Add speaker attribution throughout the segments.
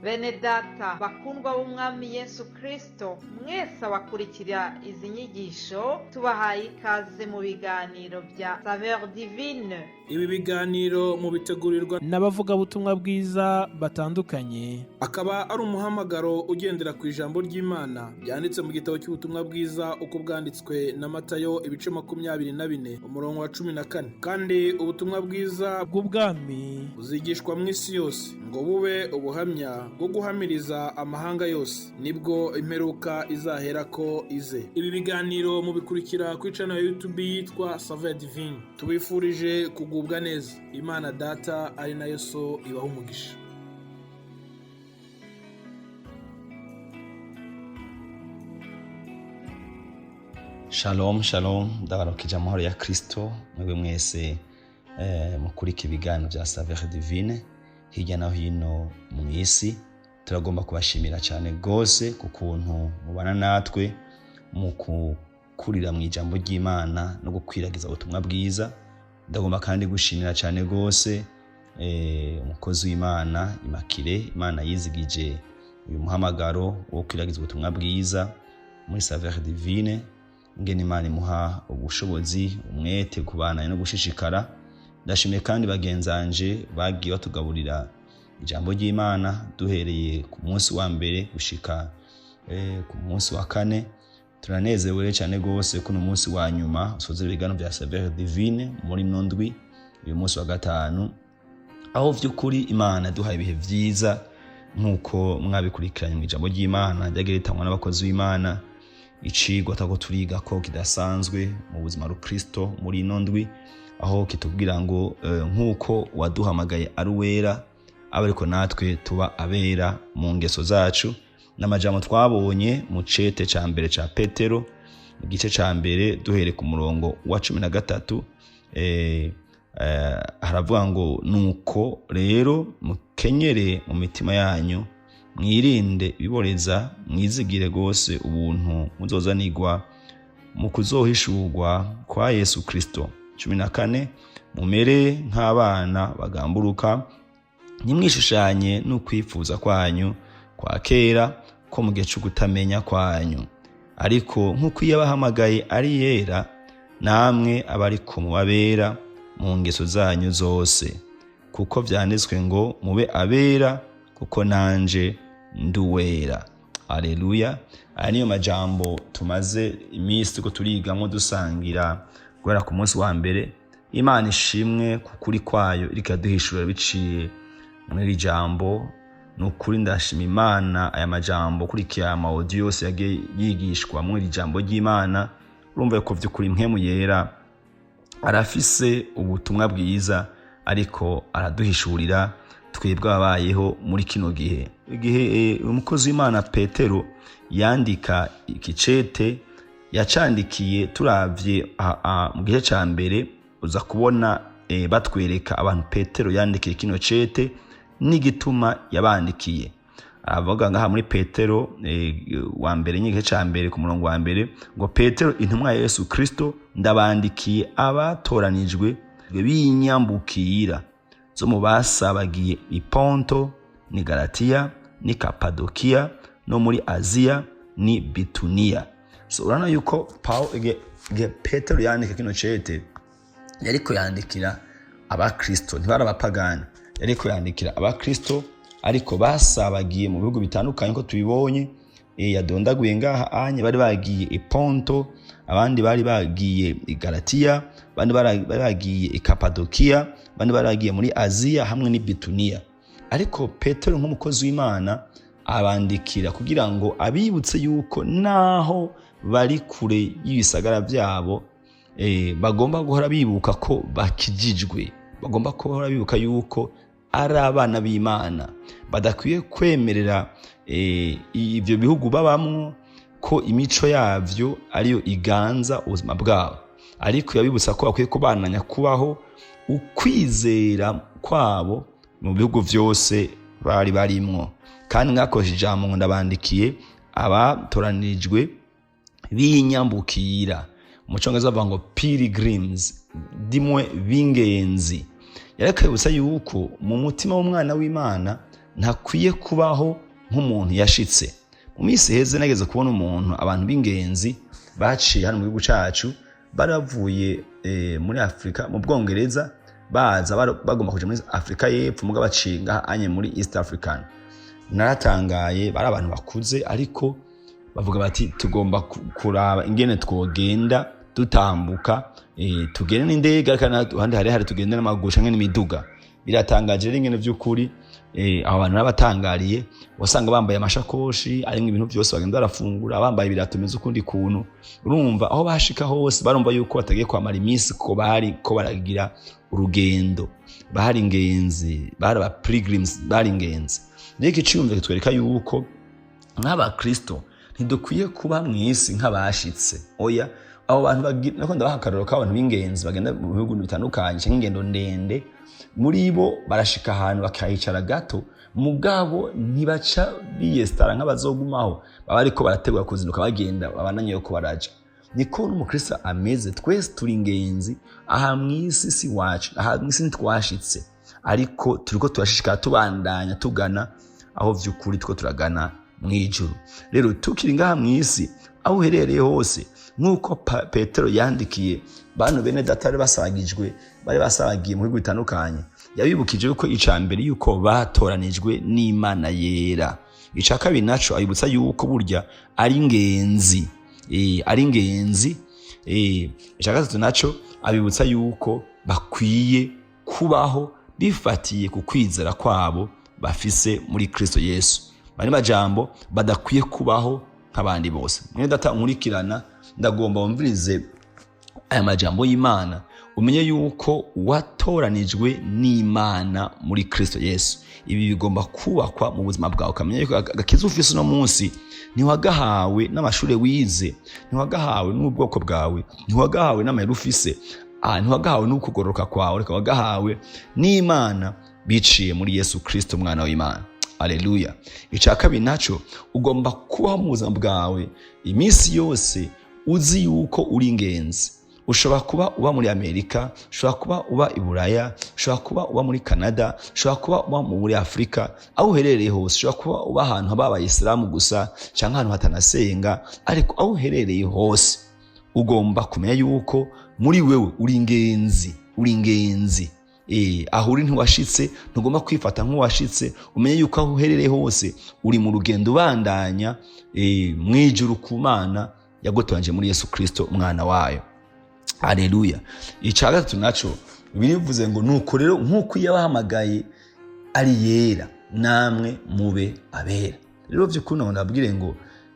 Speaker 1: Bene data bakundwa b'Umwami Yesu Kristo, mwese abakurikira izi nyigisho, tubahaye ikaze mu biganiro bya Saveur Divine.
Speaker 2: Ibi biganiro mubitegurirwa
Speaker 3: n'abavugabutumwa bwiza batandukanye,
Speaker 2: akaba ari umuhamagaro ugendera ku ijambo ry'Imana ryanditse mu gitabo cy'ubutumwa bwiza uko bwanditswe na Matayo, ibice 24, umurongo wa 14. Kandi ubutumwa bwiza
Speaker 3: bw'ubwami
Speaker 2: buzigishwa mu isi yose ngo bube ubuhamya bwo guhamiriza amahanga yose, nibwo imperuka izaherako ize. Ibi biganiro mubikurikira kuri channel ya YouTube yitwa Saveur Divine. Tubifurije kugubwa neza. Imana Data ari nayo So ibaha umugisha.
Speaker 4: Shalom shalom, ndabaramukije amahoro ya Kristo mwebwe mwese mukurikira ibiganiro bya Saveur Divine hirya no hino mu isi. Turagomba kubashimira cyane rwose ku kuntu mubana natwe mu gukurira mu ijambo ry'Imana no gukwiragiza ubutumwa bwiza. Ndagomba kandi gushimira cyane rwose umukozi w'Imana Immaculée, Imana yizigije uyu muhamagaro wo gukwiragiza ubutumwa bwiza muri Saveur Divine. Ingene Imana imuha ubushobozi, umwete, kubana no gushishikara. Ndashimiye kandi bagenzanje bagiye batugaburira ijambo ry'Imana duhereye ku munsi wa mbere gushika ku munsi wa kane. Turanezerewe cyane rwose ko uno munsi wa nyuma usoza ibiganiro bya Saveur Divine muri ino ndwi, uyu munsi wa gatanu, aho vy'ukuri Imana duhaye ibihe vyiza nk'uko mwabikurikiranye mu ijambo ry'Imana ryagiye ritangwa n'abakozi b'Imana. Icigwa tako turiga ko kidasanzwe mu buzima rukristo muri ino ndwi, aho kitubwira ngo nk'uko waduhamagaye ari uwera, abe ariko natwe tuba abera mu ngeso zacu. N'amajambo twabonye mu cete ca mbere ca Petero, mu gice ca mbere, duhere ku murongo wa 13, haravuga ngo: "Nuko rero mukenyere mu mitima yanyu, mwirinde ibiboreza, mwizigire rwose ubuntu muzozanirwa mu kuzohishurwa kwa Yesu Kristo." 14: "Mumere nk'abana bagamburuka, ntimwishushanye n'ukwifuza kwanyu kwa kera ko mu gihe cy'ukutamenya kwanyu, ariko nk'uko iyo abahamagaye ari yera, namwe aba ariko mubabera mu ngeso zanyu zose, kuko vyanditswe ngo: mube abera kuko nanje nduwera." Aleluya! Aya niyo majambo tumaze iminsi ko turigamwo dusangira guhera ku munsi wa mbere. Imana ishimwe ku kuri kwayo iriko iraduhishurira biciye muri iri jambo. Ni ukuri ndashima Imana aya majambo, kurikiye aya ma audio yose yagiye yigishwa muri iri jambo ry'Imana. Urumva ko vy'ukuri Mpwemu Yera arafise ubutumwa bwiza ariko araduhishurira twebwe ababayeho muri kino gihe. Igihe umukozi w'Imana Petero yandika ikicete yacandikiye, turavye mu gice ca mbere, uza kubona batwereka abantu Petero yandikiye kino cete n'igituma yabandikiye. Aravuga ngaha muri Petero wa mbere n'igice ca mbere ku murongo wa mbere ngo: "Petero, intumwa ya Yesu Kristo, ndabandikiye abatoranijwe b'inyambukira zo mu basabagiye i Ponto ni Galatiya ni Kapadokiya no muri Aziya ni Bituniya." So urabona yuko Paulo, igihe Petero yandika kino cete, yariko yandikira abakristo, ntibari abapagani, yariko yandikira abakristo ariko basabagiye mu bihugu bitandukanye, ko tubibonye yadondaguye ngaha anye. Bari bagiye i Ponto, abandi bari bagiye i Galatiya, abandi bari bagiye i Kapadokiya, abandi bari bagiye muri Aziya hamwe n'i Bituniya. Ariko Petero nk'umukozi w'Imana abandikira kugira ngo abibutse yuko naho bari kure y'ibisagara byabo, bagomba guhora bibuka ko bakijijwe, bagomba guhora bibuka yuko ari abana b'Imana, badakwiye kwemerera ibyo bihugu babamwo ko imico yavyo ariyo iganza ubuzima bwabo. Ariko yabibutsa ko bakwiye kubananya kubaho ukwizera kwabo mu bihugu vyose bari barimwo. Kandi mwakoresheje ijambo ngo: "Ndabandikiye abatoranijwe b'inyambukira." Mu cyongereza bavuga ngo pilgrims, dimwe b'ingenzi. Yariko yibutsa yuko mu mutima w'umwana w'Imana Ntakwiye kubaho nk'umuntu yashitse. Mu minsi iheze nageze kubona umuntu, abantu b'ingenzi baciye hano mu gihugu cacu, bari bavuye muri Afurika, mu Bwongereza, baza bagomba kuja muri Afurika y'Epfo, muga baciye ngaha anye muri East African. Naratangaye, bari abantu bakuze, ariko bavuga bati: "Tugomba kuraba ingene twogenda dutambuka, tugende n'indege, ariko ahandi hari tugende n'amaguru canke n'imiduga." Biratangaje rero ingene vy'ukuri abo bantu n'abatangariye, wasanga bambaye amashakoshi arimwo ibintu byose, bagenda barafungura, bambaye ibirato bimeze ukundi kuntu. Urumva, aho bashika hose barumva yuko batagiye kwamara iminsi, ko bari ko baragira urugendo, bari ingenzi, bari aba pilgrims, bari ingenzi. Rero iki ciyumviro kitwereka yuko nk'abakristo ntidukwiye kuba mu isi nk'abashitse. Oya, abo bantu nako ndabaha akarorero k'abantu b'ingenzi bagenda mu bihugu bitandukanye canke ingendo ndende. Muri bo barashika ahantu bakahicara gato, mugabo ntibaca biyesitara nk'abazogumaho. Baba ariko barategura kuzinduka bagenda, babananye yuko baraja. Niko n'umukristo ameze. Twese turi ingenzi aha mw'isi, si wacu aha mw'isi, ntitwashitse, ariko turiko turashishikara tubandanya tugana aho vy'ukuri turiko turagana mw'ijuru. Rero tukiri ngaha mw'isi, aho uherereye hose, nk'uko Petero yandikiye bano bene data bari basagijwe, bari basagiye mu bihugu bitandukanye, yabibukije yuko ica mbere yuko batoranijwe n'Imana yera. Ica kabiri naco, abibutsa yuko burya ari ingenzi, ari ingenzi. Ica gatatu naco, abibutsa yuko bakwiye kubaho bifatiye ku kwizera kwabo bafise muri Kristo Yesu. Bari majambo, badakwiye kubaho nk'abandi bose. Mwene data nkurikirana, ndagomba wumvirize aya majambo y'Imana, umenye yuko watoranijwe n'Imana muri Kristo Yesu. Ibi bigomba kubakwa mu buzima bwawe, ukamenya yuko agakiza ufise uno munsi ntiwagahawe n'amashuri wize, ntiwagahawe n'ubwoko bwawe, ntiwagahawe n'amahera ufise, ntiwagahawe n'ukugororoka kwawe, ariko wagahawe n'Imana biciye muri Yesu Kristo, umwana w'Imana. Aleluya! Icya kabiri naco, ugomba kubaho mu buzima bwawe iminsi yose uzi yuko uri ingenzi. Ushobora kuba uba muri Amerika, ushobora kuba uba i Buraya, ushobora kuba uba muri Canada, ushobora kuba uba muri Afurika, aho uherereye hose, ushobora kuba uba ahantu haba abayisilamu gusa cyangwa ahantu hatanasenga, ariko aho uherereye hose ugomba kumenya yuko muri wewe uri ingenzi, uri ingenzi. Aho uri ntiwashitse, ntugomba kwifata nk'uwashitse. Umenye yuko aho uherereye hose uri mu rugendo ubandanya mw'ijuru ku Mana yagutoranyije muri Yesu Kristo, umwana wayo. Aleluya! Icya gatatu naco, birivuze ngo: "Nuko rero nk'uko iyo abahamagaye ari yera, namwe mube abera." Rero by'ukuri nabwire ngo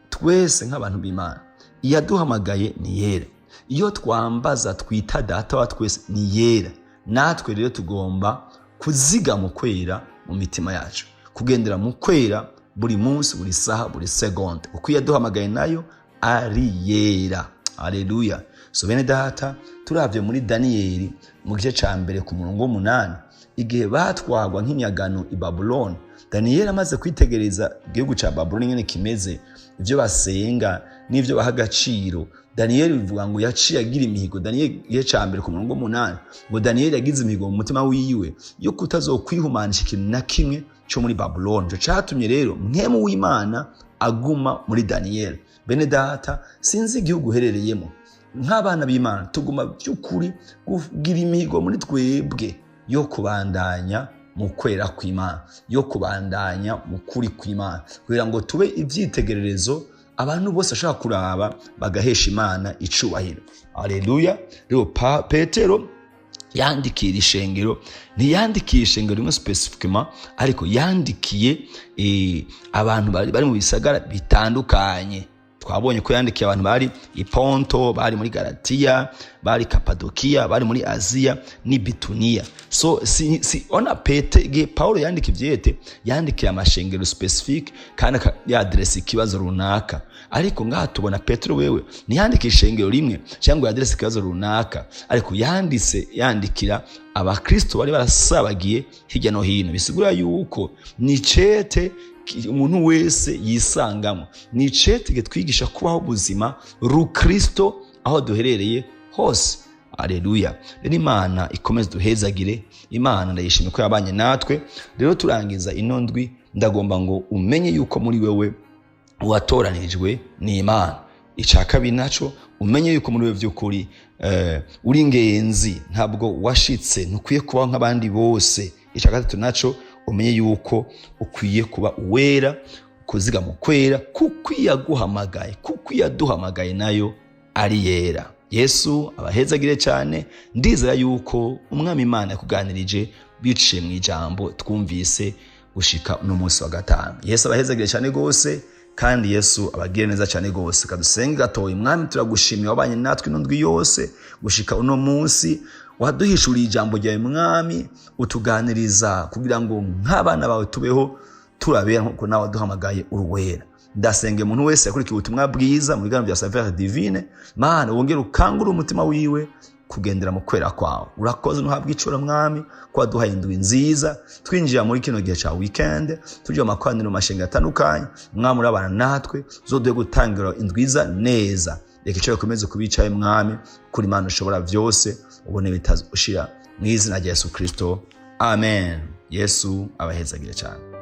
Speaker 4: twese nk'abantu b'Imana, iyaduhamagaye ni yera, iyo twambaza twita Data wa twese ni yera. Natwe rero tugomba kuziga mu kwera mu mitima yacu, kugendera mu kwera buri munsi, buri saha, buri segonde, kuko iyo yaduhamagaye nayo ari yera. Aleluya! So bene data, turavye muri Daniyeli mu gice ca mbere ku murongo w'8, igihe batwagwa nk'inyagano i Babuloni, Daniyeli amaze kwitegereza igihugu ca Babuloni ingene kimeze, ivyo basenga n'ivyo baha agaciro, Daniyeli bivuga ngo yaciye agira imihigo. Daniyeli igice ca mbere ku murongo w'8 ngo: "Daniyeli yagize imihigo mu mutima wiwe yo kutazokwihumanisha ikintu na kimwe co muri Babuloni." Ico catumye rero mpwemu w'Imana aguma muri Daniyeli. Bene data, sinzi igihugu uherereyemo, nk'abana b'Imana tuguma by'ukuri kugira imihigo muri twebwe yo kubandanya mu kwera kw'Imana, yo kubandanya mu kuri kw'Imana, kugira ngo tube ibyitegererezo abantu bose bashobora kuraba bagahesha Imana icubahiro. Aleluya! Rero Petero yandikiye iri shengero, ntiyandikiye ishengero rimwe spécifiquement, ariko yandikiye abantu bari mu bisagara bitandukanye. Twabonye ko yandikiye abantu bari i Ponto, bari muri Galatiya, bari Kapadokiya, bari muri Aziya n'i Bituniya. So si ona pete igihe Paulo yandika ivyete, yandikiye amashengero spécifique kandi yaderesa ikibazo runaka. Ariko ngaha tubona Petero wewe ntiyandika ishengero rimwe cyangwa yaderesa ikibazo runaka, ariko yanditse yandikira abakristo bari barasabagiye hirya no hino. Bisigura yuko ni cete umuntu wese yisangamo, ni icete kitwigisha kubaho ubuzima rukristo aho duherereye hose. Aleluya. Rero Imana ikomeze duhezagire. Imana ndayishimiye ko yabanye natwe. Rero turangiza ino ndwi, ndagomba ngo umenye yuko muri wewe watoranijwe n'Imana. Icya kabiri naco, umenye yuko muri wewe by'ukuri uri ingenzi, ntabwo washitse, ntukwiye kubaho nk'abandi bose. Icya gatatu naco, umenye yuko ukwiye kuba uwera, kuziga mu kwera, kuko iyaguhamagaye, kuko iyaduhamagaye nayo ari yera. Yesu abahezagire cyane. Ndizera yuko Umwami Imana yakuganirije biciye mu ijambo twumvise gushika uno munsi wa gatanu. Yesu abahezagire cyane rwose, kandi Yesu abagire neza cyane rwose. Kadusenge gatoya. Mwami, turagushimiye, wabanye natwe ino ndwi yose gushika uno munsi, waduhishuriye ijambo ryawe Mwami, utuganiriza kugira ngo nk'abana bawe tubeho turabera nkuko nawe waduhamagaye uruwera. Ndasenga umuntu wese yakurikiye ubutumwa bwiza mu biganiro bya Saveur Divine, Mana, wongere ukangure umutima wiwe kugendera mu kwera kwawe. Urakoze, ntuhabwe icura Mwami, ko waduhaye indwi nziza. Twinjira muri kino gihe cya weekend, tujya mu makoraniro, mu mashenga atandukanye. Mwami, urabana natwe, uzoduhe gutangira indwiza neza. Reka icyo bikomeze kubicaye Mwami, kuri Imana ushobora byose, ubone bitazushira, mu izina rya Yesu Kristo, amen. Yesu abahezagire cyane.